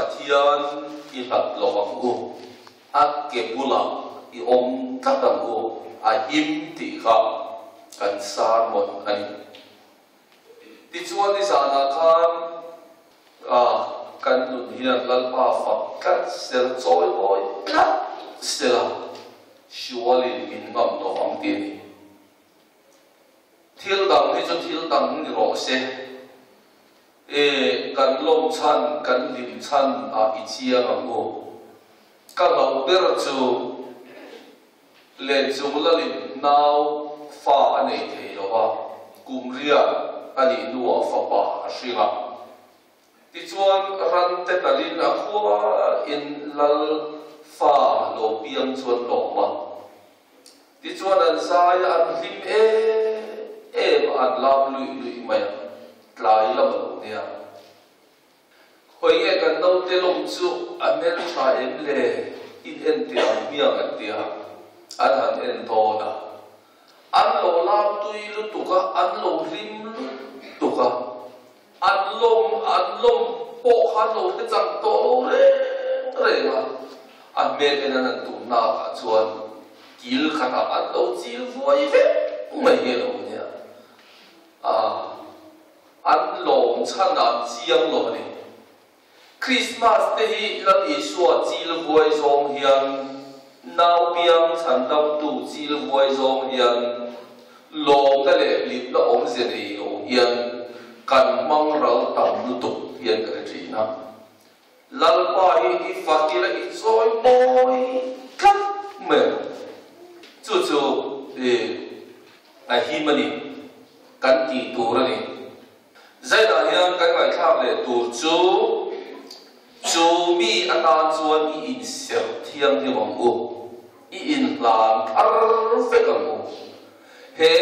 Pathian i hlat lo ang u, a ke bulah i awm tlat ang u, a him tih kha kan sermon a ni. Tichuan nizanah khan kan nun hian Lalpa fak tlat sela, chawimawi tlat sela, Sualin min ngam lo ang tih a ni. Thil dang hi chu thil dang ni rawh se. E, kan lawm chhan, kan hlim chhan ah i chiang ang u. Ka hlauh ber chu Lenchung lalin nau fa a nei thei lo va, kum riat a nih hnuah fapa a hring a. Tichuan ran te talin a khua in lal fa lo piang chuan lawm a. Tichuan an zai a, an hlim em em a, an lam luih luih mai a, tlai lam a lo nia. Khawi nge kan naute lawm chu a hmeltha em le? In en teh ang hmiang an ti a, an han en dawn a. An lo lam tui lutuk a, an lo hlim lutuk a. An lawm an lawm pawh kha an lo hre chang tawh lo reng reng a, a hmel en an han tum nakah chuan kil khatah an lo chil vuai vek mai hi a lo nia. A, an lawm chhan an chiang lo a ni. Krismas te hi Lal Isua chil vuai zawng hian, nau piang chhandamtu chil vuai zawng hian, lawmna leh hlimna awmze nei lo hian kan hmang ral tam lutuk hian ka hre thin a. Lalpa hi i fak ila i chawi mawi tlat mai ang. Chu chu i a him a ni, kan tih tur a ni. Zainah hian kan ngaihthlak leh tur chu, chu mi atan chuan i inserh thianghlim ang u, i inhlan thar vek ang u. He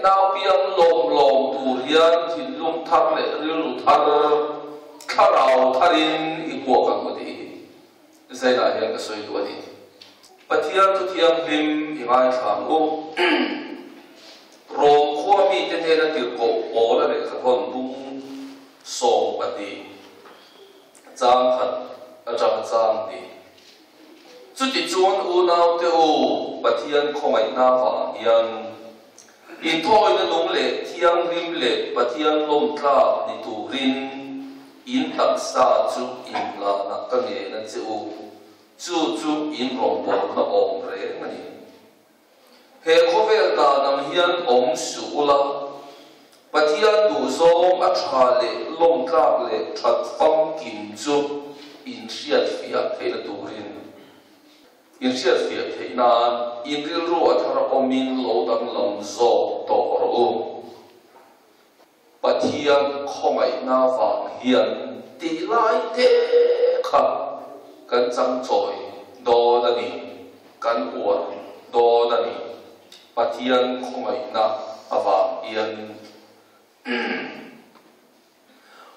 naupiang lawm lawm tur hian thinlung thar leh rilru thar, thlarau tharin i hmuak ang u tih hi Zainah hian ka sawi duh a ni. Pathian thu thianghlim i ngaithla ang u. Rom khua mite hnena tirhkoh Paula lehkhathawn bung 12 chang khat atang chang hnih. Chutichuan unaute u, Pathian khawngaihna vang hian inthawina nung leh thianghlim leh Pathian lawmtlak ni turin in taksa chu inhlanah ka ngen a che u, chu chu in rawngbawlna awm reng a ni. He khawvel dan ang hian awm suh ula, Pathian duhzawng a tha leh lawmtlak leh that famkim chu inhriatfiah theihna turin, inhriatfiah theih nan in rilru a thar awmin lo danglam zawk tawh rawh u. Pathian khawngaihna vang hian tih lai te kha kan changchawi dawn a ni, kan uar dawn a ni. Pathian khawngaihna avang hian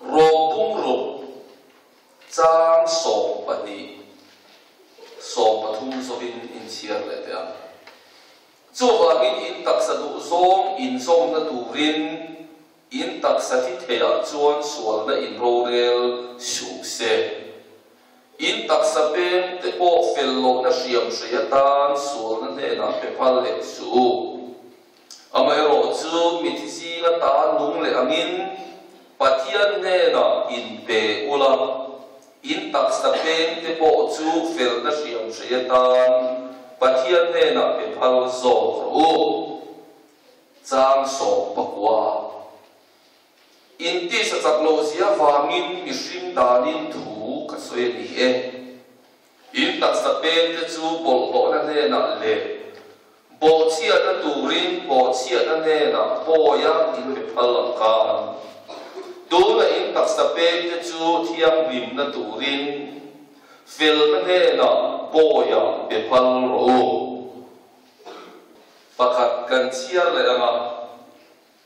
Rom bungruk chang 12, 13 zawin inchhiar leh teh ang. Chuvangin in taksa duh zawng inzawmna turin in taksa thi theiah chuan sualna in rorel suh se. In taksa peng te pawh fel lohna hriam hrei atan sualna hnenah pe phal leh suh u. Amaherawh chu mithi zinga ta nung leh angin Pathian hnenah in pe ula, In taksa peng te pawh chu felna hriam hrei atan Pathian hnenah pe phal zawk rawh u. Chang 19. In tisa chak loh zia vangin mihring danin thu ka sawi a ni e. In taksa peng te chu bawlhhlawhna hnenah leh bawhchhiatna turin bawhchhiatna hnenah pawia in pe phal ang khan, tuna in taksa peng te chu thianghlimna turin felna hnenah pawia pe phal rawh u. Pakhat kan chhiar leh ang a,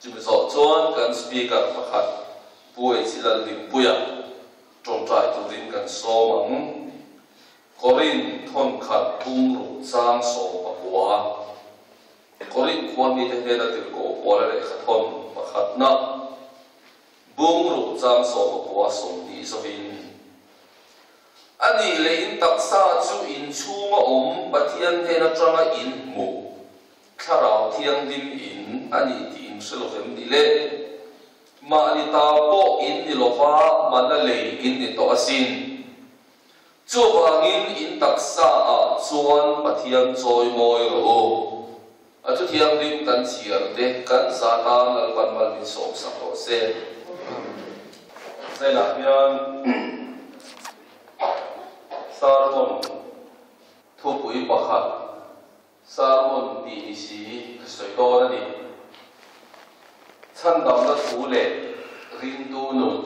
chumi zawh chuan kan Speaker pakhat Pu Eichi Lalhlimpuia tawngtai turin kan sawm ang. Korin thawnkhat bungruk chang 19. Korin khua mite hnena tirhkoh Paula lehkha thawn pakhatna bungruk chang 19 20 zawin. A nih leh in taksa chu in chhunga awm Pathian hnen atanga in hmuh Thlarau Thianghlim in a ni tih in hre lo vem ni le? Mahni ta pawh in ni lova mana lei in ni tawh asin. Chuvangin in taksa ah chuan Pathian chawi mawi rawh u. A thu thianghlim kan chhiar te kan za tan Lalpan mal min sawm sak rawh se. Zailah hian sermon thupui pakhat sermon tih ni si ka sawi dawn a ni. Chhandamna thu leh ringtu nun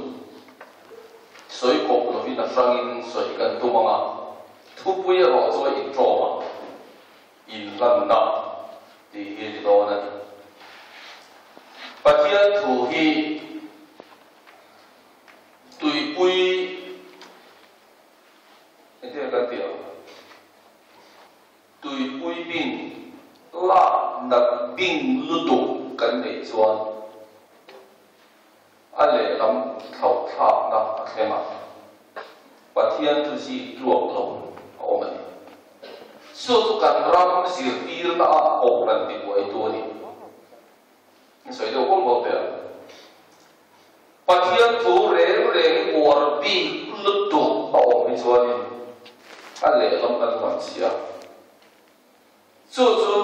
sawi kawp lovin a hrangin sawi kan tum ang a, thupui erawh chu a intawm a. Inhlanna tih hi a ni dawn a ni. Pathian thu hi tuipui engtin nge kan tih ang? Tuipui bing lak nat bing lutuk kan neih chuan a lehlam thlauhthlakna a thleng a, Pathian chu zik tluak lo a awm a ni. Chu chu kan ram zirtirna ah kohhran tibuaitu a ni. In sawi deuh bawlh bawlh teh ang. Pathian thu reng reng uar bik lutuk a awm hi chuanin a lehlam kan hman si a. Chu chu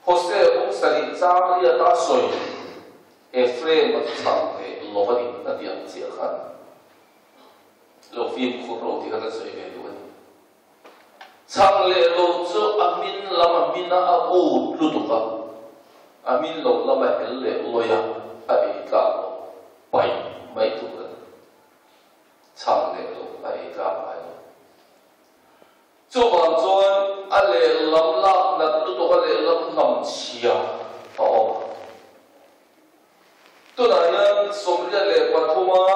Hosea bung sarih chang riat a sawi Ephraim a chu chhang leh lo a ni a ti ang chiah khan lo fimkhur lo tih kha kan sawi ve duh a ni. Chhang leh lo chu a hmin lam a hmin a a ut lutuk a, a hmin loh lam a hel leh lawi a, a ei tlak lo paih mai tur a ni. Chhang leh lo a ei tlak ngai lo. Chuvang chuan a lehlam lak nat lutuk a lehlam hnam chhia a awm a. Tunah hian 23 a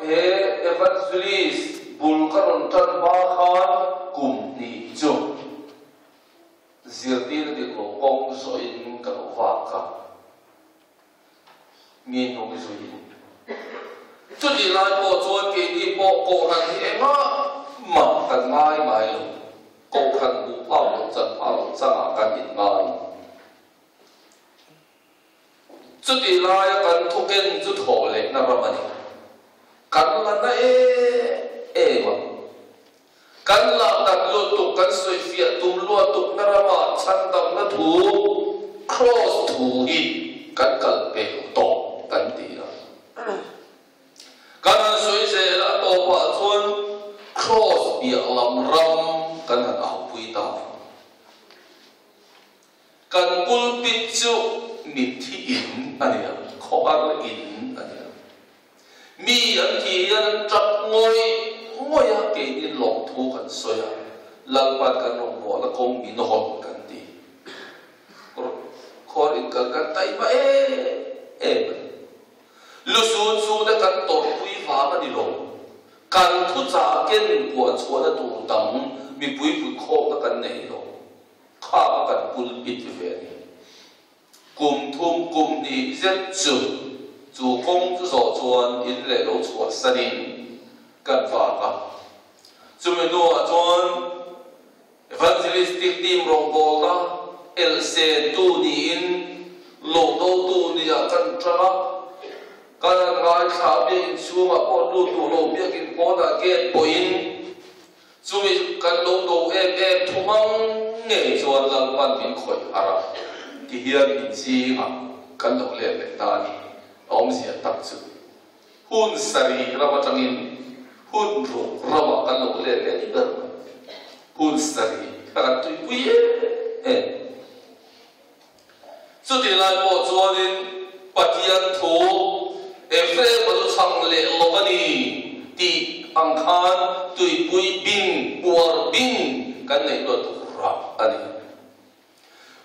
he Evangelist bul ka rawn tan hma khan kum hnih chu zirtirna dik lo kawng zawhin ka lo vak a. Mi hnung zuiin. Chutih lai pawh chuan keini pawh Kohhran hi engah mah kan ngai ngai lo. Kohhran hmuh phak loh chan phak loh changah kan in ngai. Chutih laia kan thuken chu thawh lehna ram a ni. Kan la na em em a. Kan lah dat lutuk, kan sawifiah tum luatukna ramah chhandamna thu, Kraws thu hi kan kal pel tawh kan ti a. Kan han sawi zel a tawpah chuan Kraws piah lam ram kan han aupui ta. Kan pulpit chu mitthi in a ni a, khawhar in a ni a. Mi an tih hian an tap ngawih ngawih a, keini lawmthu kan sawi a, Lalpan kan rawngbawlna kawng min hawn kan ti. Khawhar in kal kan taihma em em a ni. Lusun chu te kan tawrhpui vang a ni lo. Kan thuchah ken puah chhuahna tur dang mipui putkhawmna kan nei lo. Kha ka kan pulpit ve a ni. Kum thum kum hnih zet chu chu kawng chu zawh chuan in leh lo chhuah sanin kan vak a. Chumi hnuah chuan Evangelistic team rawngbawlna elhsen tu niin lo do tu niah kan tang a. Kan han ngaithla a biakin chhungah pawh lut duh lo biakin pawnah gate pawhin Chumi kan lo do em em thu mang ngei chuan Lalpan min khawih harh a, ti hian in zingah kan lo let leh ta a ni. A awmzia tak chu hun sarih ram atangin hun ruk ramah kan lo let leh ni ber mai. Hun sarih kha kan tuipui em em. Chutih lai pawh chuanin Pathian thu Ephraim-a chu chhang leh lo a ni tih ang khan tuipui bing, puar bing kan neih luat rah a ni.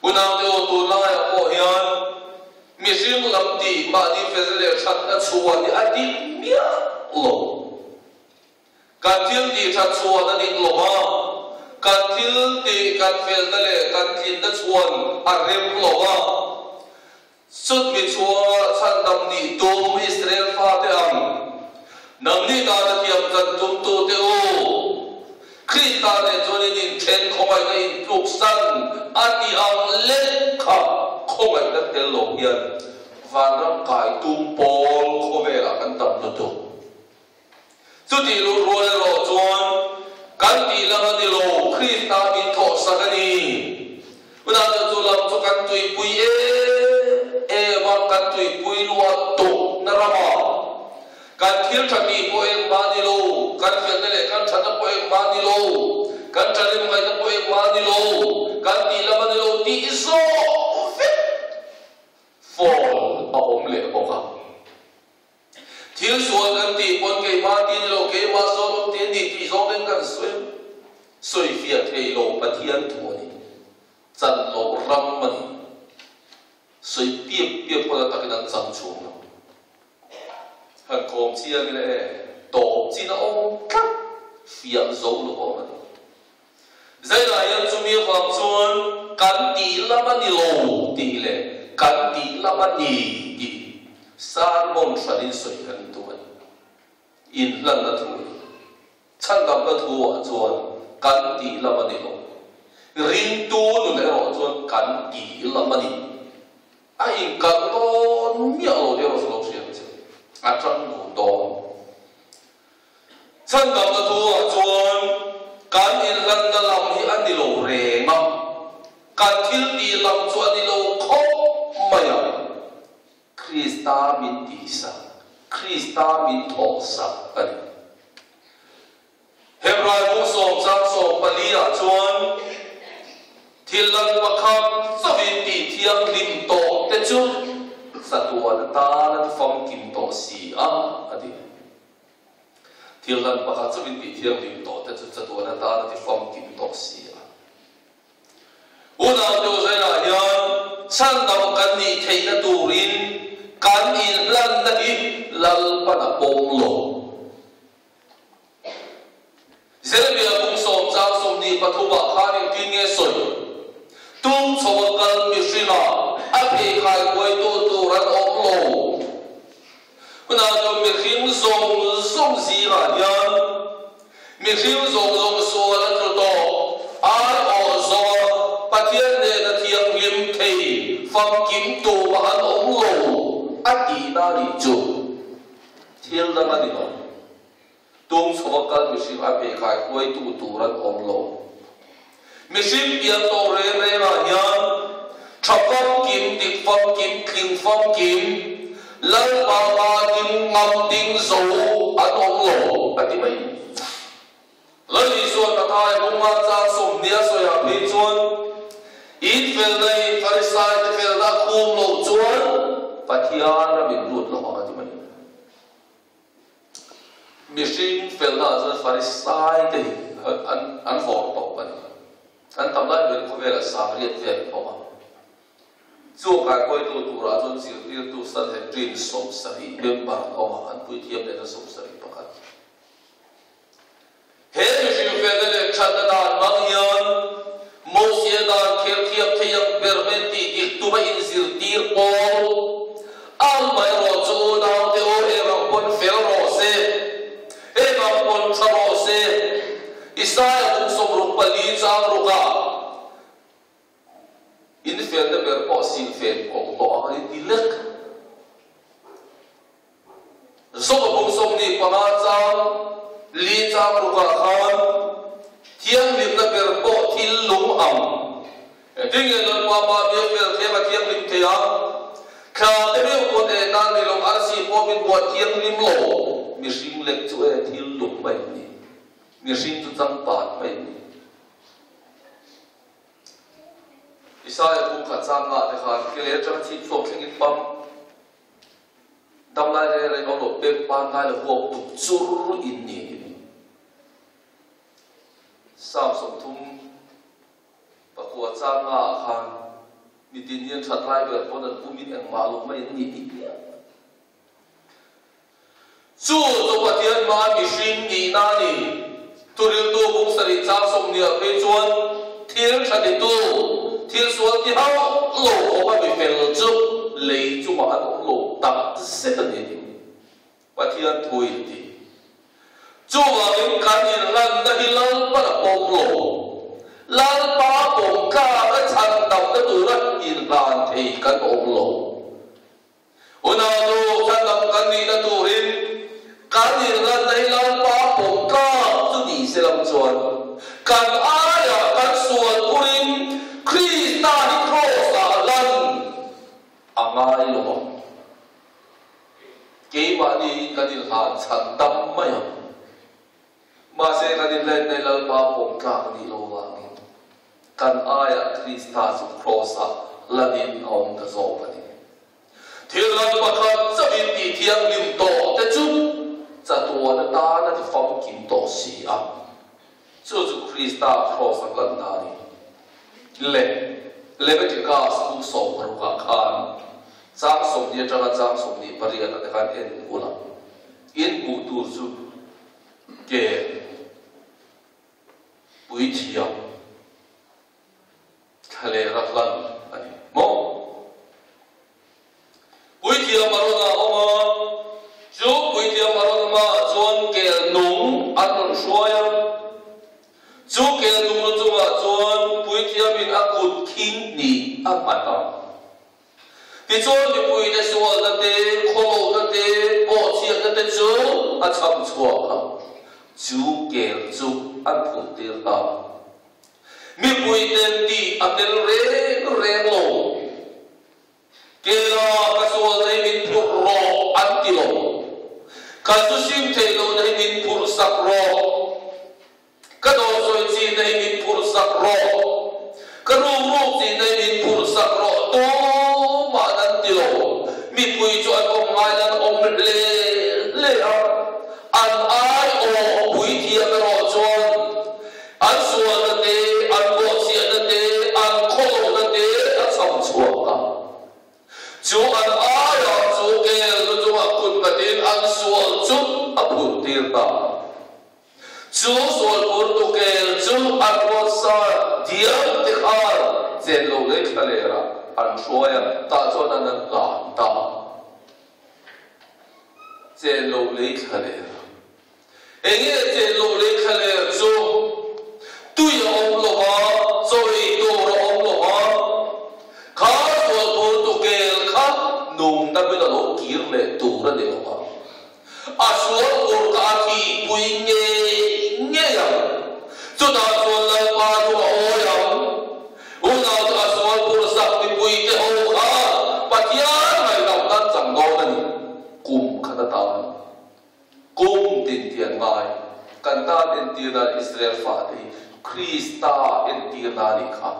Unaute aw tunlaiah pawh hian mihring lam tih mahni fel leh thatna chhuan hi a dik miah lo. Kan thil tih that chhuan a dik lo a, kan thil tih kan felna leh kan tlinna chhuan a rem lo a. Chutmi chhuanga chhandam nih tum Israel fate ang, nangni dana thiam chan tumtute u! Krista nen chuan in inthen khawngaihna intluksan a tih ang lek kha khawngaihna tel lo hian vanram kai tum pawl khawvelah kan tam lutuk. Chutih luh rual erawh chuan kan tih lam a ni lo, Krista min thawhsak a ni. Tunah chuan chu lam chu kan tuipui em em a, kan tuipui luah tukna ramah kan thil tha tih pawh engmah a ni lo, kan felna leh kan thatna pawh engmah a ni lo, kan thanem ngaihna pawh engmah a ni lo, kan tih lam a ni lo tih zawh vek fall a awm leh bawk a. Thil sual kan tih pawn keimah ti ni lo, keimah sawn awm ti a ni tih zawng in kan sawi a, sawifiah thei lo Pathian thu a ni, chan loh ram a ni, sawi piap piap pawn a takin an chang chhung lo. Han kawm chiang ila e, tawp chin a awm tlat, fiah zo lo awm a ni. Zailai hian chumi avang chuan kan tih lam a ni lo tih leh kan tih lam a ni tih sermon hranin sawi kan tum a ni. Inhlanna thu a ni. Chhandamna thu ah chuan kan tih lam a ni lo. Ringtu nun erawh chuan kan tih lam a ni. A inkalh dawn miah lo tih erawh chu lo hriat che. A tang dun dawn. Chhandamna thuah chuan kan inhlanna lam hi a ni lo reng a, kan thil tih lam chu a ni lo khawp mai a. Krista min tihsak, Krista min thawhsak a ni. Hebrai bung sawmchang sawmpali ah chuan thil lan pakhat chauhin tih thianghlim tawh te chu chatuan atan a ti famkim tawh si a, a ti. Thil lan pakhat chauhin tih thianghlim tawh te chu chatuan atan a ti famkim tawh si a. Unau deuh zaiah hian chhandam kan nih theihna turin kan inhlanna hi Lalpan a pawm lo. Jeremia bung sawmchang 23 ah khan engtin nge sawi? Tum chho a kal mihringah a pheikhai kuaitu tur an awm lo. Hunah chuan mihring zawng zawng zingah hian mihring zawng zawng sual a tlu tawh, aiawh zawnga Pathian nena thianghlim thei famkim tumah an awm lo a tihna nih chu thil dang a ni lo. Tum chhova kal mihring a pheikhai huaitu tur an awm lo. Mihring pian tawh reng rengah hian tha famkim, dik famkim, tling famkim, Lalpa hma ding ngam ding zo an awm lo a ti mai. Lal Isua Mathai bunga chang 20 a sawiah phei chuan, In felna in Farisai te felna a khum loh chuan Pathian ram in lut lo ang a ti mai. Mihring felna ah chuan Farisai te hi an an vawr tawp a ni. An tam lai ber khawvelah Samariat vel an awm a. Chu a kaikuaitu turah chuan zirtirtu Sanhedrin 70 member an awm a, an puithiam lehna 71. He mihring felna leh thatna dan hmang hian Mosia dan khelthiam thei ang ber men tih dik tuma inzirtir pawl amaherawh chu unaute aw eng ang pawn fel rawh se, eng ang pawn tha rawh se, Isaia kum 64 chang rukah In felna ber pawh silfen kawng tawh ang an inti lek. Zawma bung 25 chang li chang rukah khan thianghlimna ber pawh thil lung ang. Engtin nge Lalpa mahni a fel thleng a thianghlim thei a? Thla te meuh pawn eh nan ni lo, arsi pawh min buat thianghlim lo. Mihring lek chu e thil lung mai a ni. Mihring chu changpat mai a ni. Isaia bung khat chang ngah te khan ke leh atanga chhip chhuak thlengin pam dam lai reng reng awm lo pek pan ngai lo huak tuk chur in ni a ti mai. Psalm 39 chang ngah ah khan mitin hian that lai ber pawn an umin engmah lo mai an ni tih piah. Chu chu Pathian hmaa mihring nihna a ni. Thuriltu bung sarih chang 20 ah phei chuan thil tha titu, thil sual ti hauh lo awma mi fel chu lei chungah an awm lo tak zet a ni a ti. Pathian thu in ti. Chuvangin kan inhlanna hi Lalpan a pawm lo. Inhlan thei kan awm lo. Unau nu chhandam kan nihna turin kan inhlanna hi Lalpa pawm tlak chu ni se lam chuan kan aiah kan sual phurin Krista hi Kraws-ah a hlan a ngai lo ang. Keimahniin kan inhlan chhandam mai ang. Mahse kan inhlanna hi Lalpa pawm tlak a nih lo vangin kan aiah Krista chu Kraws-ah hlanin a awm ta zawk a ni. Thil lam pakhat chauhin tih thianghlim tawh te chu chatuan atan a ti famkim tawh si a, chu chu Krista Kraws a hlanna a ni. Le Leviticus bu 16 ah khan chang 20 atanga chang 28 ah te khan en ula, in hmuh tur chu ke puithiam Thlalera hlan a ni maw? Puithiam a rawn a awm a, chu puithiam a rawn hmaah chuan kel nung an rawn hruai a. Chu kel nung lu chungah chuan puithiamin a kut khing hnih a nghat a. Tichuan mipuite sualna te, khawlohna te, bawhchhiatna te chu a chham chhuak a, chu kel chu an phurh tir ta. Mipui ten tih a tel reng reng lo. Kela ka sual na hi min phurh rawh an ti lo. Ka zu sim theih loh na hi min phurh sak rawh. Ka dawhsawi chi na hi min phurh sak rawh. Ka rukruk chi na hi min phurh sak rawh tumah an ti lo. Mipui chu an awm ngaiin an awm hle hle a. An aiawh puithiam erawh chuan An sualna te, an bawhchhiahna te, an khawlohna te a chham chhuak a. Chu an aiah chu kel nu chungah kut nghatin an sual chu a phurh tir ta. Chu sual phurtu kel chu an ruatsa diam te khan chen lo lei thlalerah an hruai a, tah chuan an an hlan ta. Chen lo lei thlaler. Enge chen loh leh thlaler chu tui a awm lo va, chaw ei tur a awm lo va, kha sualphur tu kel kha nung damin a lo kir leh tur a ni lo va, a sualphur kha a thihpui ngei ngei ang. Chutah chuan Lalpa chu a awi ang. Unau chu a sualphur sak mipuite ho kha Pathian ngaihdam nan chang dawn a ni. Kum khat atan. Kum tin tian ngai kan tan entir dan Israel fate hi Krista entir na nih kha.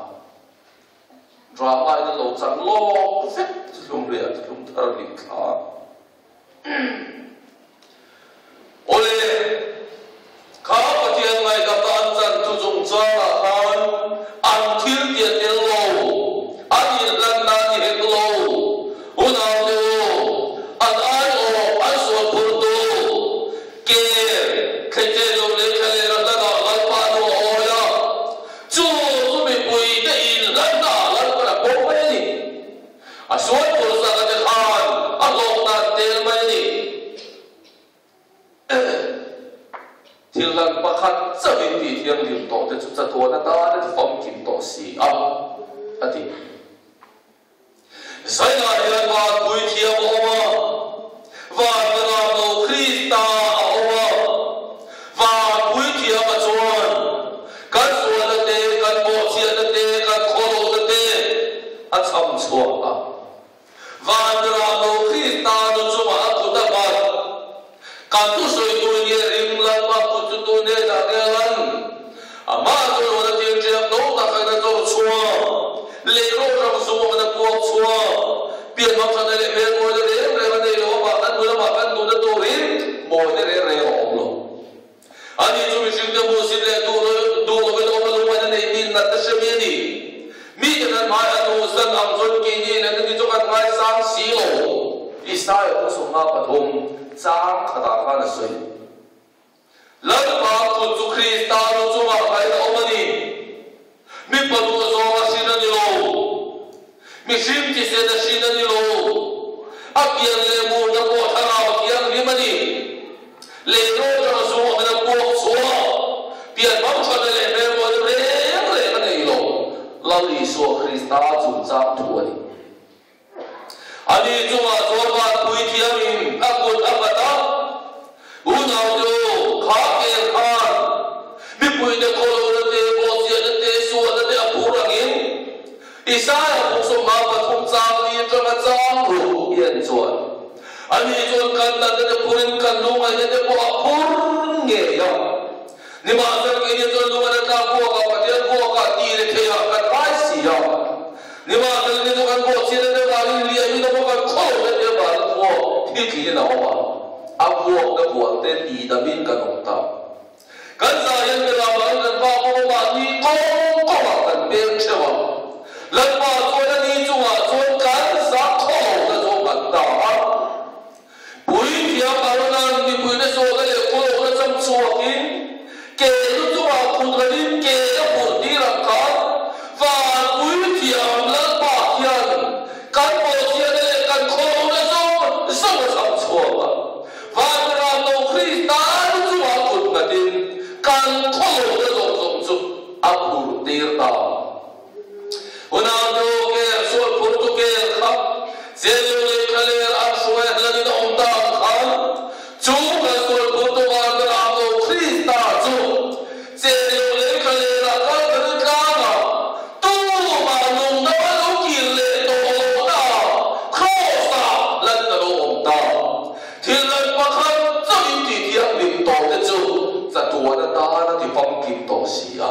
Drama in an lo chang lawk vek chu hlum riah chu hlum thar nih thla. Awle, kha Pathian ngaihdamna an chan thu chungchangah khan an thil tia tel lo, an inhlanna ni hek lo. Unaute u, an aiawh an sual phurtu, ke thleiche lo leh thla leh hlanah Lalpa nu a awi a, chu chu mipuite inhlanna Lalpan a pawm mai a ni. A sual phur zaka te khan a hlawk dan tel mai a ni. Thil hlan pakhat chauhin tih thianghlim tawh te chu chatuan atan a ti famkim tawh si a, a ti. Zainah hian van puithiam a awm a, van beram lo Krista a awm a. Van puithiama chuan kan sualna te, kan bawhchhiatna te, kan khawlohna te a chham chhuak a. Van beram lo Krista nu chungah a kut a nghat. Kan thusawitu nge ring Lalpa kut chu tu hnenah nge lan? Amah chu rawn a tir ṭiak no tak in a tlawr chhuak, lei rawh rang zung in a puak chhuak. Pian hmang ṭhatna leh hmel mawina reng reng a nei lo, amah kan hmun amah kan nunna turin mawina reng reng a awm lo. Ani chu mihringte hmuhsit leh duh duh lovin awm a lungaina nei mi nat a hre mi a ni. Mite kan hmai an hmuhsan ang chuan keini in an ni chu kan ngaisang si lo. Isaiah 53 chang khatah khan a sawi. Lalpa kut chu Krista lu chungah nghain a awm a ni. Mipa duh zawng a hrin a ni lo. Mihring thisen a hrin a ni lo. A pian leh murna pawh thlarau thianghlim a ni. Lei rawtang zung angin a puak chhuak. Pian hmang thatna leh hmel mawina reng reng a nei lo. Lal Isua Krista. Krista chungchang thu a ni. Ani chungah chuan van puithiamin a kut a nghat a, Unaute u, kha kel khan mipuite khawlona te, bawhchiahna te, sualna te a phur angin Isaia buk 53 chang li atanga chang ruk hian chuan ani chuan kan natna te phurin kan lungaihna te pawh a phur ngei a. Nimahsela keini chuan lungaihna tlak vuakah Pathian vuakah ti leh theihah kan ngai si a. Nimahsela ni chu kan bawhchhiatna te vangin liamin a bawk a, khawlna te vangin vuak thitliin a awm a, a vuakna vual te tidamin kan awm ta. Kan zah hian miram angin kan pa pawh a mahni kawng kawngah kan peng theuh a. Lalpa chuan a ni chungah chuan kan zah khawlna chu a nghat ta a. Puithiam Arona'n mipuite sualna leh khawlawkna cham chhuakin ke lu chungah kut nghatin ke a phurh tir ang khan van puithiam Lalpa hian kan bawhchhiatna leh kan khawlawkna zawng zawng a cham chhuak a. Vanram lo Krista lu chungah kut nghatin kan khawlawkna zawng zawng chu a phurh tir ta. Unau chu kel sual phur chu kel kha Jesuh nih thlaler an hruai hlan in a um ta ang khan cu kan sual phur tu van ka lam lo Krista cu Jesuh lei thlaler ah Kalvari tlang ah tumah lungdam a lo kir leh tawh lo na Kraws ah lan ka lo um ta. Thil dang pakhat chauh in ti thianghlim tawh te chu chatuan atan a ti famkim tawh si a.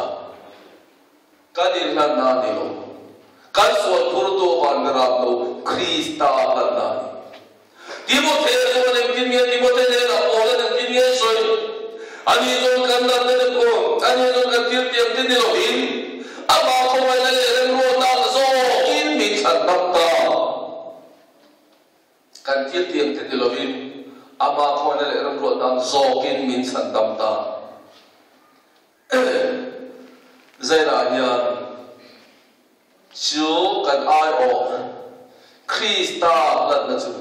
Kan inhlanna a ni lo. Kan sual phurtu van ram lo Krista hlanna a ni. Timothea chuan engtin nge Timothe hnenah Paula'n engtin nge a sawi? Ani chuan kan natna te pawh, ani chuan kan thil tiam te ni lovin, amah khawngaihna leh remruatna zawkin min thlan tak ta. Kan thil tiam te ni lovin, amah khawngaihna leh remruatna zawkin min chhan dam ta. Zairah hian chu kan aiawh Krista hlatna chu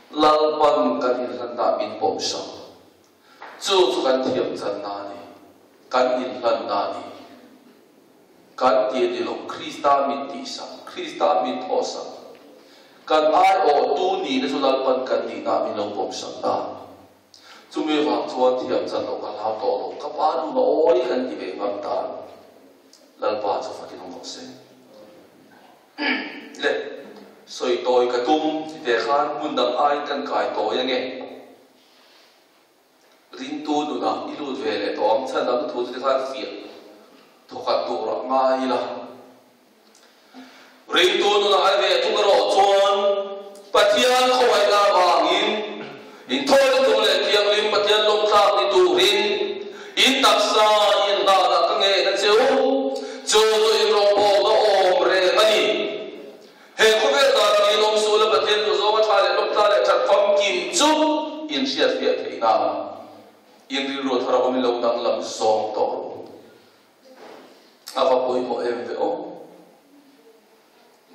Lalpan kan inhlanna min pawmsak. Chu chu kan thiam channa a ni, kan inhlanna a ni. Kan ti a ni lo, Krista min tihsak, Krista min thawhsak. Kan aiawhtu nihna chu Lalpan kan nihna min lo pawmsak ta. Chumi vang chuan thiam chan loh ka hlau tawh lo, ka pa nu na awi kan ti ve ngam ta. Lalpa chu fakin awm rawh se. Le, sawi tawi ka tum ti te khan hmun dang aiin kan kai tawi ange. Ringtu nunah i lut ve leh tawh ang, chhan dang thu chu ti khan fiah thawkhat turah ngai ila. Ringtu nunah a ve thung erawh chuan Pathian khawngaihna avangin inthawina tum leh thianghlim Pathian lawmtlak ni turin in taksa in hlanah ka ngei na che u, chu chu in rawngbawlna awm reng a ni. He khawvel dan ang in awm suh la Pathian duhzawng a tha leh lawmtla leh that famkim chu in hriatfiah theih nan in rilru a thar a awm in lo danglam zawng tawh rawh u. A va pawimawh em ve aw.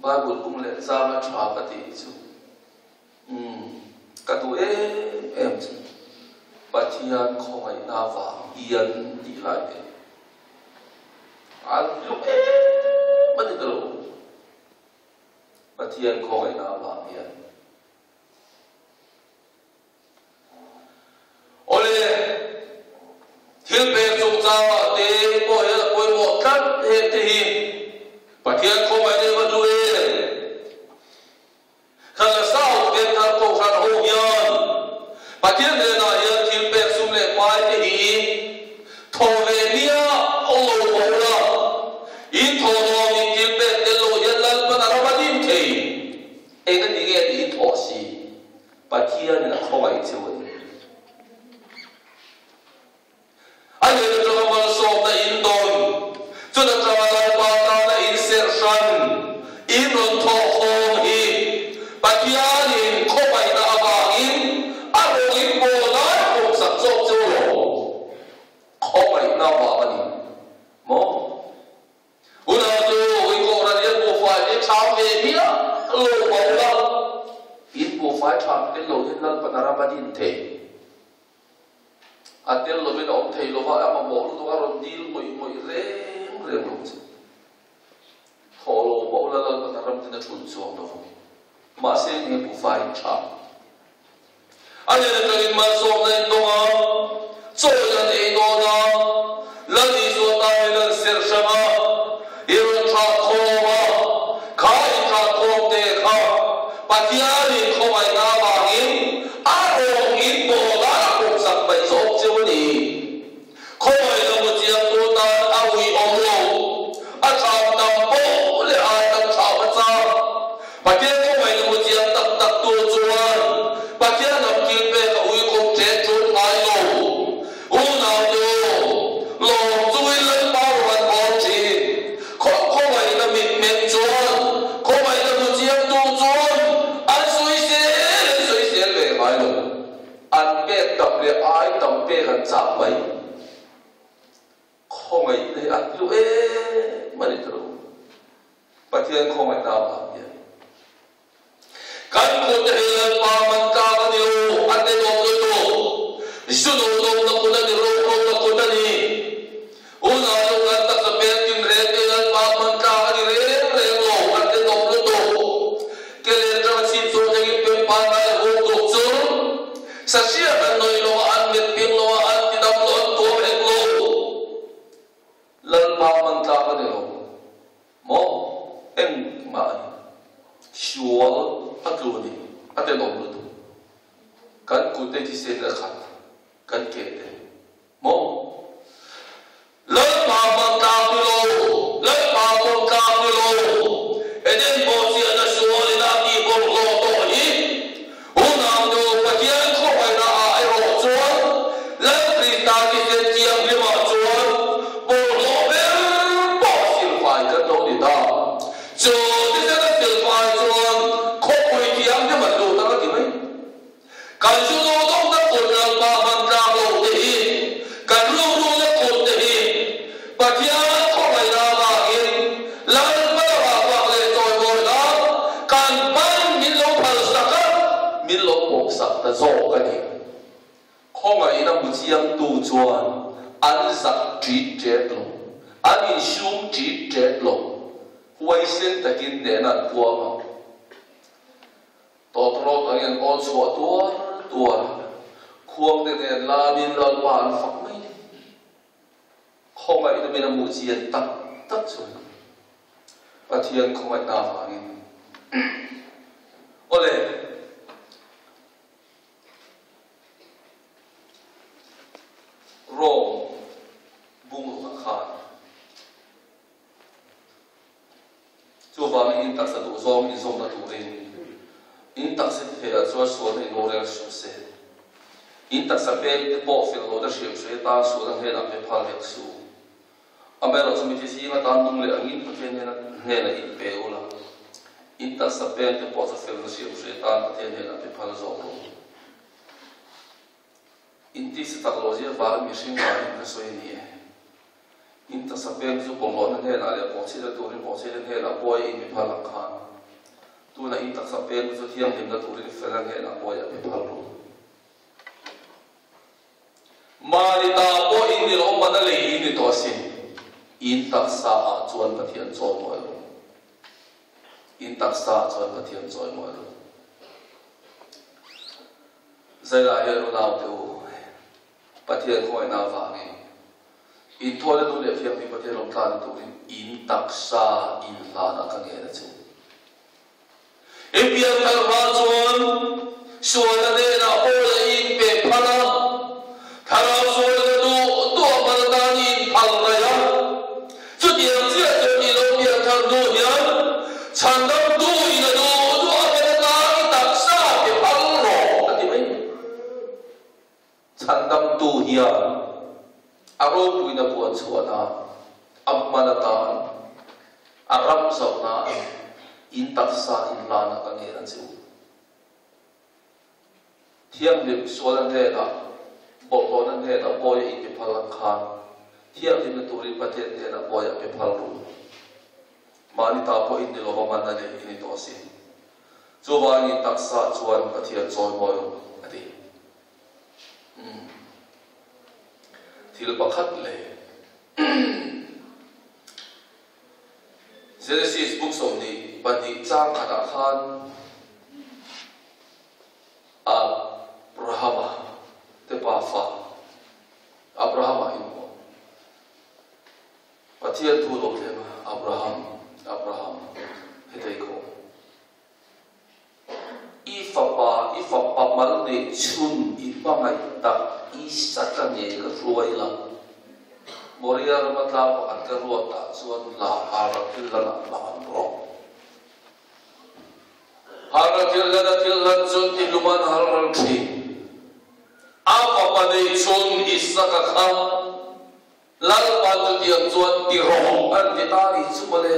Bible bung leh zang a tha ka tih hi chu umm ka duh em em chu Pathian khawngaihna vang hian tih lai te a hluk em a ni ta lo. Pathian khawngaihna vang hian. Awle, thil pek chungchangah te pawh hian a pawimawh tlat heng te hi Pathian khawngaih deuh a duh em? Kan la South Vengthar Kohhran ho hian Pathian hnenah hian thil pek sum leh pai te hi thaw ve nia aw lo bo la, in thaw nawmin thil pek tel lo hian Lalpan a ram a dim thei. Engati nge tiin thawh si? Pathianin a khawngaih che u a ni. A hnen atanga malsawmna in dawn, chun atanga Lalpa tana in serh hran, in rawn thawh khawm hi Pathianin khawngaihna avangin a rawn in pawl lai pawmsak chawk che u lo. Khawngaihna vang a ni maw? Unau chu i kohhran hian buhfai te ṭham ve miah lo bo la, in buhfai ṭham tel lo hian Lalpan a ram a din thei. A tel lovin a awm thei lova, a mamawh lutuk a rawn dil ngawih ngawih reng reng lo che. Thawh lo bo la. in a thun chuang lo vang. Mahse enge buhfai in tha? A hnen atangin malsawmna in dawng a, chawi an ei dawn a, Lal Isua tan in an serh hrang a, i rawn thah khawm a, kha in thah khawm te kha Pathianin khawngaihna avangin a rawng in bawl a, a pawmsak mai zawk cheu a ni. Khawngaihna hmu chiangtu tan a ui awm lo, a thlam tam poh leh ai tam thlam a chak. Pathian khawngaihna hmu chiang tak tak tu chuan Pathian lam thil pek a ui khawp ṭet ṭut ngai lo. Unaute aw, lawm chungin Lalpa rawn an bawl ṭhin. Khaw khawngaihna mitmeng chuan khawngaihna hmu chiangtu chuan an sawisel an sawisel ve ngai lo. An pek tam leh ai tam pek an chak mai. Khawngaihna hi a hlu em a ni tawh lo. Pathian khawngaihna avang hian. Kan kut te hi Lalpa man tlak a ni lo, a tenawm lutuk. Zu duhdawmna kut a ni, rohrona kut a ni. Unau lo kan taksa pek tin reng te Lalpa man tlak a ni reng reng lo, a tenawm lutuk. Ke leh tang chhip chu thlengin pem pangngai a huk duk chu sahriat an nawi lo a, an met ping lo a, an ti dam lo, an tuam hek lo. Lalpa man tlak a ni lo maw? Engmah a ni. Sual a tlu a ni, a tenawm lutuk. Kan kut te thisen a khat, kan ke te. Maw? Lalpa hman tlak ni lo, Lalpa pawm tlak ni lo, Eden bawhchiahna sualin a tih bawlhhlawh tawh hi Unau-nu Pathian khawhaina ah erawh chuan Lal Krista thisen thianghlimah chuan bawlhhlawh ber pawh silfai kan lo ni ta. Chu thisen a silfai chuan khawpui thianghlim an lut ang a ti mai. Kan zu dawhdawhna kut Lalpa hman tlak lo te hi, kan rukruhna kut te hi Pathian khawngaihna avangin Lalpa lamah fak leh chawimawi nan kan hman min lo phal sak a, min lo pawm sak ta zawk a ni. Khawngaihna hmu chiangtu chuan an zak ṭit ṭet lo, an insum ṭit ṭet lo, huaisen takin hnehna an puang ang. Tawtrawt angin aw chhuah tuar tuar khuangte nen lamin Lalpa an fak mai. Khawngaihna min a hmuh chian tak tak chu Pathian khawngaihna avangin. Awle. Rome bungrukah khan. Chuvangin in taksa duh zawng inzawmna turin in taksa ti theiah chuan sualna in rorel suh se. In taksa pek te pawh fel lohna hriam hre tan sualna hnenah pe phal hek suh. Amaherawhchu mithi zinga tan nung leh angin Pathian hnena hnenah in pe ula, in taksa pek te pawh chu felna hriam hre tan Pathian hnenah pe phal zawk rawh u. In tisa tak loh zia vangin mihring vangin ka sawi a ni e. In taksa peng chu bawlhhlawhna hnenah leh bawhchhiatna turin bawhchhiatna hnenah pawi in pe phal ang khan, tunah in taksa peng chu thianghlimna turin felna hnenah pawi a pe phal rawh. Mahni ta pawh in ni lo, mana lei in ni tawh asin. In taksa ah chuan Pathian chawimawi rawh. In taksa ah chuan Pathian chawimawi rawh. Zailah hian unaute u, Pathian khawngaihna avangin inthawina nu leh thianghlim Pathian awm tlan turin in taksa in hlanah ka ngen a che u. I pianthar hma chuan sualna hnenah Paula i inpe phal a, thlarau sualna duh duh a hman atan i inphal raih a. Chutiang chiah chuan i lo pianthar hnu hian chhandamtu in a duh duh a hman atan i taksa pe phal rawh a ti mai. Chhandamtu hian a ropuina puan chhuahna a hman atan a ram zoh nan in taksa in hlanah ka ngen a che u. Thianghlim sualna hnenah, bawlhhlawhna hnenah bawi a inpe phal ang khan thianghlimna turin Pathian hnenah bawi a pe phal ru. Mahni ta pawh in ni lova manna nei i ni tawh asin. Chuvangin taksa chuan Pathian chawimawi ru a ti. Umm. Thil pakhat leh Genesis book 22 chang khatah khan Abrahama te pafa Abrahama in maw Pathian thu lo thleng a Abraham Abraham hetei kawh I fapa i fapa mal neih chhun i hmangaih tak Isaka nge ka hruai la Moria rama tlang pakhat ka ruat ah chuan la hara thil lan ah hlan rawh. Hara thil lan a thil hlan chuan ti hlum an hal ral thin. A fapa nei chhun Isaka kha Lalpa chutiang chuan ti rawh an ti ta nih chu mawle.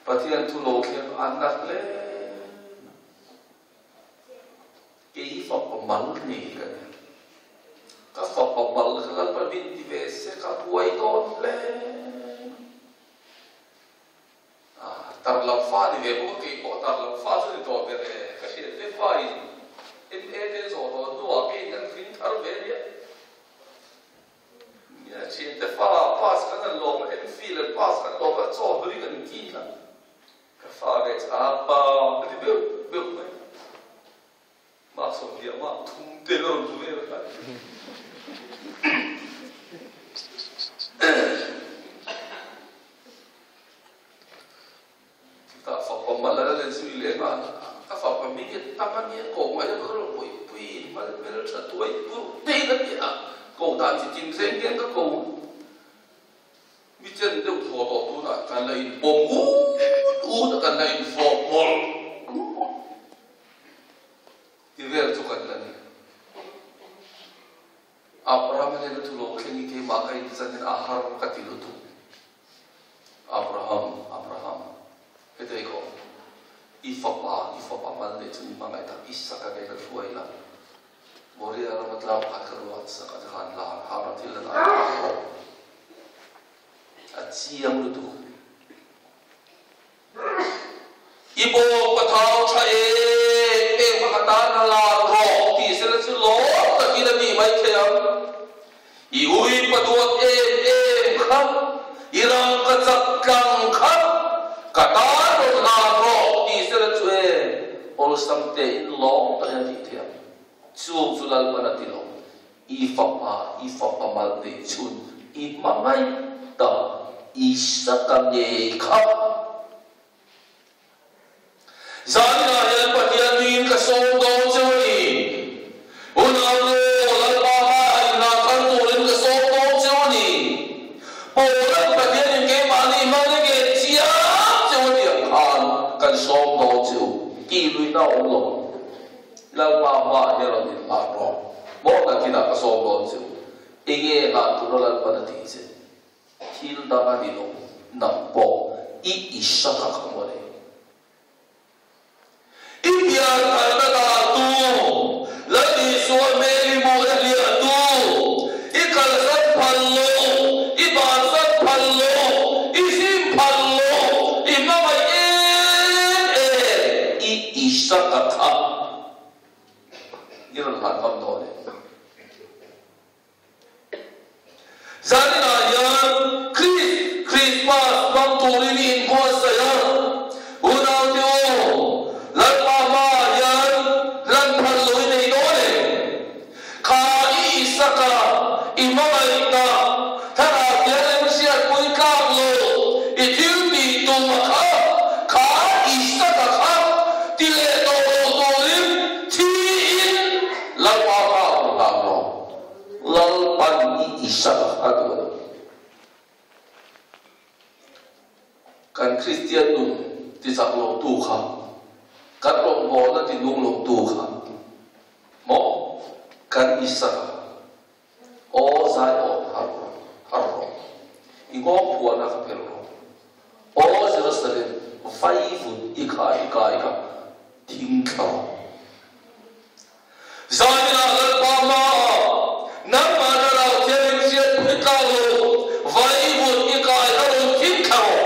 Pathian thu lo thleng an na hle mai. Kei hi fapa mal nei ka ni. Ka fapa mal kha Lalpa min ti ve se ka buai dawn hle mai. Tar lam fa ni ve bawk a, kei pawh tar lam fa chu ni tawh ber e, ka hriat te fa in MA te zawh tawh hnuah kei in kan hlim thar ve nia. Nia thian te fa pass kan han lawm a, MPhil an pass kan lawm a, chaw hlui kan kil a, ka fa ve chu a pa ka ti beuh beuh mai. Mark 20 mark thum te la rawn hmu vel a khan. Chutah fapa mal a la len zui leh nghal a, ka fapa mi nge tak a nia ko ngai a ka rawn pawih pui mal hmel tha tuai pur tein a ti a, ko dan chi tim zeng hian ka ko. Mi chen deuh thaw tawh tunah kan la inpawm ut ut a, kan la infawp mawlh mawlh. Ti vel chu kan la ni. Abraham hian a thu lo thleng i keimah ka inzan hian a har ka ti lutuk. Abraham, Abraham, hetei ka awm. I fapa, i fapa mal leh chu i hmangaih tak Isaka nge ka hruai la. Moria rama tlang pakhat ka ruat sak a tikhan lar har a thil a dah tawh. A chiang lutuk. I bawk a thau tha em em kha ka tan a lan rawh tih sela chu lawm takin a tih mai thei ang. I ui pa duat em em kha, i ram ka chak tlang kha ka tan rawn lan rawh tih sela chu e awlsam tein lawm takin a tih thei ang. Chung chu Lalpan a ti lo. I fapa, i fapa mal neih chhun i hmangaih tak Isaka ngei kha. Zaninah hian Pathian nuiin ka sawm dawn cheu a ni. Unaunu, Lalpa hmaah inhlan thar turin ka sawm dawn cheu a ni. Paula'n Pathianin keimahni hmang i ngen chiang cheu a tih ang khan kan sawm dawn cheu tih luihna a awm lo. Lalpa hmaah hian rawn inhlan rawh. Maw nakinah ka sawm dawn cheu. Enge hlan tura Lalpan a tih che? Thil dang a ni lo, nang pawh i Isaka kha maw le? I pian tharna dan tu, Lal Isua hmel i hmuhna hliah tu, i kalsan phal lo, i bansan phal lo, i hlim phal lo, i hmangaih em em i Isaka kha i rawn hlan ngam dawn em? Zaninah hian Christ Christmas hmang turin i inbuatsaih a, unaute u, Lalpa hmaah hian hlan phal lo i nei dawn em? Kha i Isaka, i hmangaihna, thlarau thianghlim hriatpui tlak lo, i thil tih tum a kha, kha Isaka kha ti leh tawh lo turin thiin Lalpa hma a hmu hlan lo. Lalpan i Isaka kha a duh a ni. Kan Kristian nun tichak lo tu kha, kan rawngbawlna ti nung lo tu kha maw kan Isaka aw zai awn har rawh, har rawh. I nghawng phuahna kha phelh rawh. Aw Jerusalem, vaivut i kha i kai kha thing thla rawh. Zaninah Lalpa hmaah nangmah thlarau thianghlim hriatpui tlak lo vaivut i kai kha rawn thing thla rawh.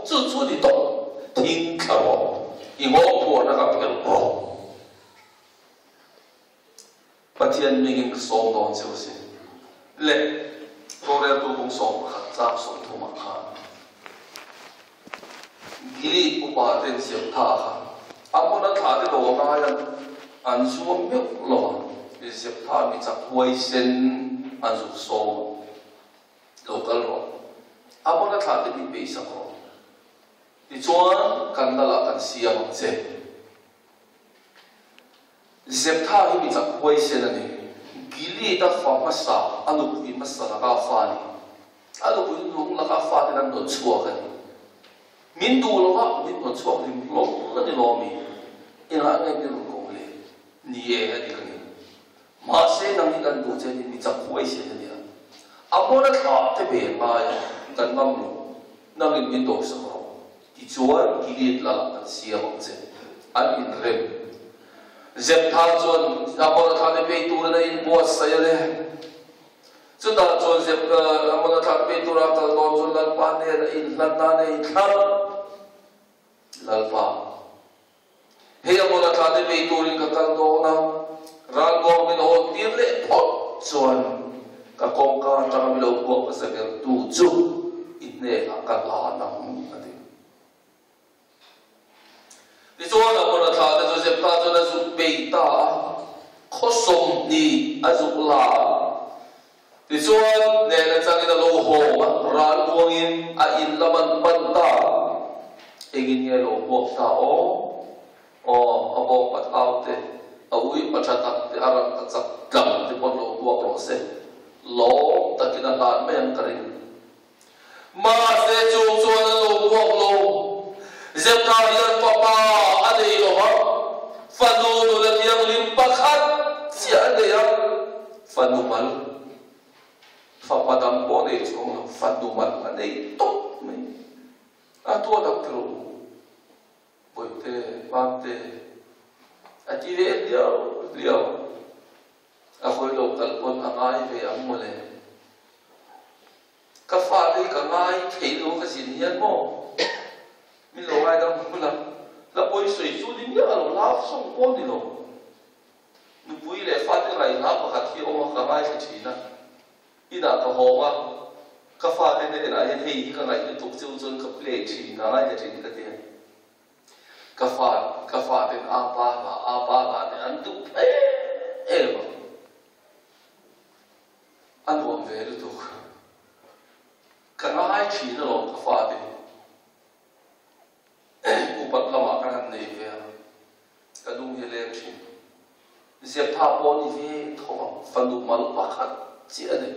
Chu chu ni tawh, thing thla rawh, i nghawng phuahna kha phelh rawh. Pathian mingin ka sawm dawn che u si. Le, roreltu bung 11 chang 30 ah khan. Gilead upa ten Zeptha kha Amona thlah te do a ngai a, an zuam meuh lo a, Zeptha mi chak huaisen an zuk sawm a, Lo kal rawh, Amona thlah te min beisak rawh, tichuan kan lal ah kan siam ang che. Zeptha hi mi chak huaisen a ni. Gilead-a fa hmasa, a nupui hmasa laka fa a ni. A nupui lung laka fa ten an rawn chhuak a ni. Min duh lo va, min rawn chhuak hlim hlawm a ni lawm i? Engah nge min rawn koh le? Ni e, a dik a ni. Mahse, nang hi kan duh che ni, mi chak huaisen a nia. A hmawna thlah te ve ngai a, kan ngam lo. Nangin min dawhsak rawh. Tichuan, Gilead lalah kan siam ang che. An inrem. Zeptha chuan Amona thla te bei turin a inbuatsaih a le. Chutah chuan Zeptha Amona thla te bei tura a kal dawn chuan Lalpa nen a inhlan a nei thlap. Lalpa, hei Amona thla te bei turin ka kal dawn a, ralmuang min hawn tir leh phawt chuan ka kawngka atanga mi lo buak hmasa ber tu chu i hnenah ka hlan ang, a ti. Tichuan, Amona thla te chu Jephtha chuan a zuk bei ta a, khaw 20 a zuk la a. Tichuan, hnehna changin a lo haw a, ral buangin a in lam an pan ta a. Engin nge lo hmuak ta aw? Aw, a bawng pathau te, a ui pa tha tak te, a rang ka chak tlang te pawn lo hmuak rawh se. Lawm takin a hlan mai ang ka ring. Mahse chung chuan an lo buak lo. Zeptha hian fapa a nei lo va, fanu nula thianghlim pakhat chiah a nei a, fanu mal, fapa dang pawh nei chuang lo, fanu mal a nei tawp mai. A tuah tak tiro u, Bawihte, Mamte, a ti ve liau liau. A hawi lo kal pawn a ngai ve ang mawle. Ka fate hi ka ngai thei lo ka zin hian maw? Min lo ngaidam hmun a, hla pawi sawi chu ni miah lo, love song pawh ni lo. Nupui leh fate ngaihna pakhat hi a awm a, ka ngaithla thin a. Inah ka hawng a, ka fate hnenah hian hei hi ka ngaih lutuk cheu chuan ka play thin, ka ngaithla thin ka ti a. Ka fa, ka faten a pa hla, a pa hla te an duh em em a. A nuam ve lutuk. Ka ngai thin alawm ka fate hi. Upat lamah ka han nei ve a, ka lung hi a leng thin. Zeptha pawh ni ve tho ang, fanu mal pakhat chiah a ni.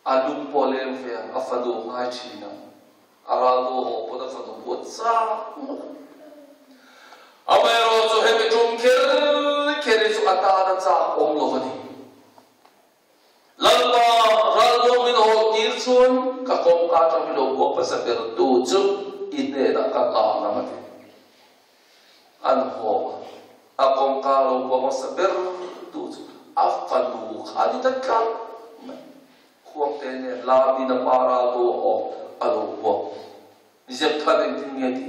A lung pawh a leng ve ang, a fanu a ngai thin ang. A ral do haw pawn a fanu pawh a chak ngawt ang. Amaherawhchu hemi tum kher kher hi chu a tan a chak awm lo a ni. Lalpa, ralmuang min haw tir chuan ka kawngka atang hi lo buak hmasa ber tu chu i hnenah ka hlan ang a ti. An haw a, a kawngka lo buak hmasa ber tu chu a fanu kha a ni ta tlat mai. Khuangte nen Lamin a pa ral do haw a lo buak. Zepthan engtin nge ti?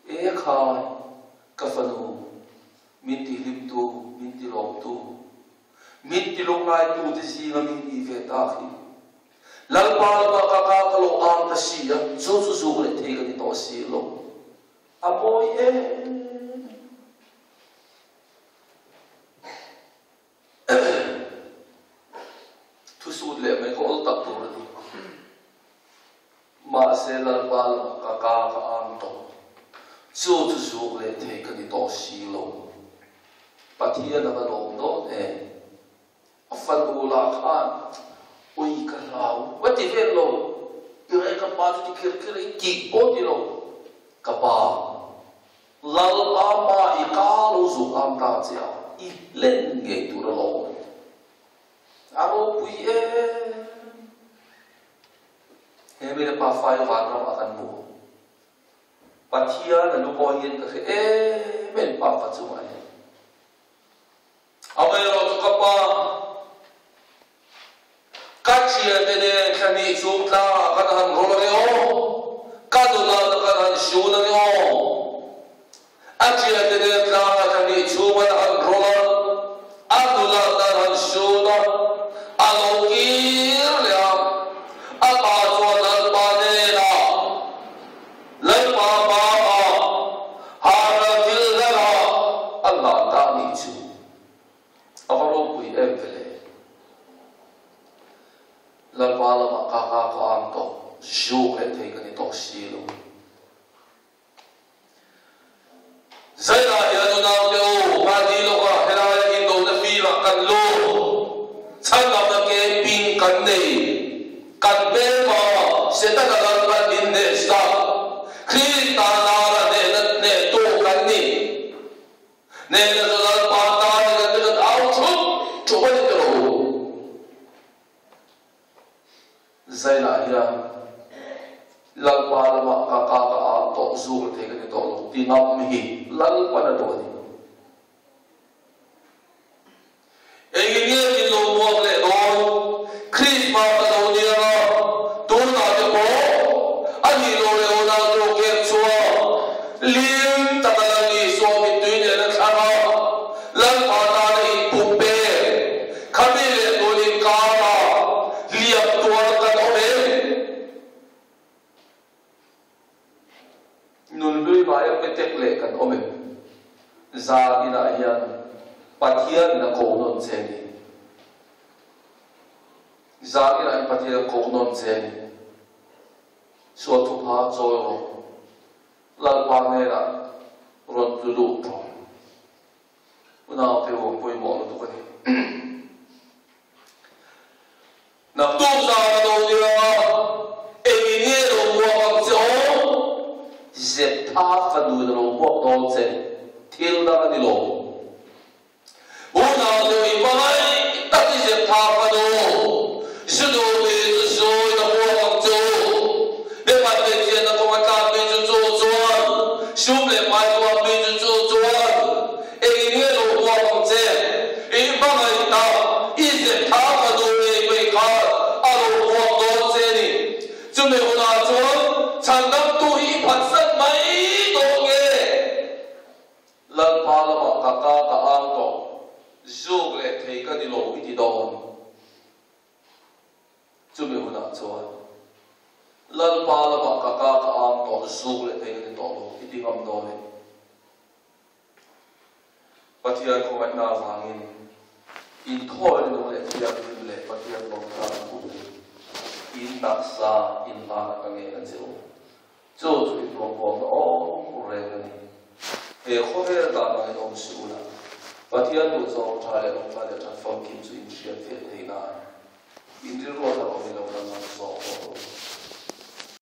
E khai, ka fanu, min ti hlimtu, min ti lawmtu, min ti lungngaitute zinga min nih ve tak hi. Lalpa lama ka ka ka lo ang ta si a, chu chu zuk leh thei ka ni tawh si lo. A mawi em! Thusut leh mai kha awl tak tur a ni. Mahse Lalpa lamah ka ka ka ang tawh. Chu chu zuk leh thei ka ni tawh si lo. Pathian a va lawm dawn em? A fanu lah khan ui ka hlau va ti vel lo. I rei ka pa chu ti kher kher a, i kik pawh ti lo. Ka pa. Lalpa pa i ka lo zuk ang ta che a, i hlen ngei tur a lawm. A ropui em. He mite pa fai vanram ah kan hmu. Pathian a lu pawh hian ka hre em em pa fa chungah hian. Amaherawhchu ka pa, ka thiante nen thla hnih chhung tlangah kan han rawl ange aw, ka nula kan han hrun ange aw. A thiante nen tlangah thla hnih chhung an han rawl a, a nula an han hrun a, a lo kir leh a, a pa chuan Lalpa hnenah, Lalpa. Lalpa lamah ka ka ka ang tawh, zuk leh thei ka ni tawh si lo. Zainah hian unaute u, mahni lawkah helaia indona field-ah kan lut. Chhandamna ke ping kan nei. Kan hmelma Setana Lalpan min hneh sak. Krista nara hnehna hnehtu kan ni. Hnehna chu Lalpa ta ni kan ti kan au thup thup a ni tawh u. Zainah hian Lalpa lamah ka ka ka au tawh zuk thei ka ni tawh lo ti ngam hi Lalpan a duh a ni. Engin nge min lo muak leh dawn? Krisma ka lo nia a, tunah te pawh a nih loh leh unau tu kek chuan lim taka Lal Isua mittui nen a thlang a, Lalpa tana inpum pek Khami leh tun inkara hliam tuar kan awm em? Nunhlui vaia petek leh kan awm em? Zan inah hian Pathian in a ko nawn che ni. Zan inah hian Pathian a ko nawn che ni. Sual thupha chawi rawh. Lalpa hnenah rawn tlu lut rawh. Unaute u, pawimawh lutuk a ni. Naktuk zan a lo nia, engin nge lo hmuak ang che aw? Zeptha fanu in a lo hmuak dawn che, thil dang a ni lo. Unaute u, i hmangaih tak i Zeptha fanu, zu duh mi chu zuin a hmuak ang che u. Mipat hmeichhiatna kawng a tlan mi chu chu chuan, sum leh hmai tuam mi chu chu chuan, Engin nge lo huam ang che? I hmangaih tak, i zep tha ka duh ngei mai khan a lo huam dawn che ni. Chumi hunah chuan chhandamtu hi i phatsan mai dawn nge? Lalpa lamah ka ka ka ang tawh, zuk leh thei ka ni lo i ti dawn. Chumi hunah chuan Lalpa lamah ka ka ka ang tawh, zuk leh thei ka ni tawh lo i ti ngam dawn em? Pathian khawngaihna avangin inthawina nung leh thianghlim leh Pathian lawmtlang hmuh in taksa inhlan a ka ngen a che u. Chu chu in rawngbawlna awm reng a ni. He khawvel dan angin awm si ula, Pathian duhzawng tha leh lawmtla leh that famkim chu in hriat fiah thei nan in rilru a thar awm i lo.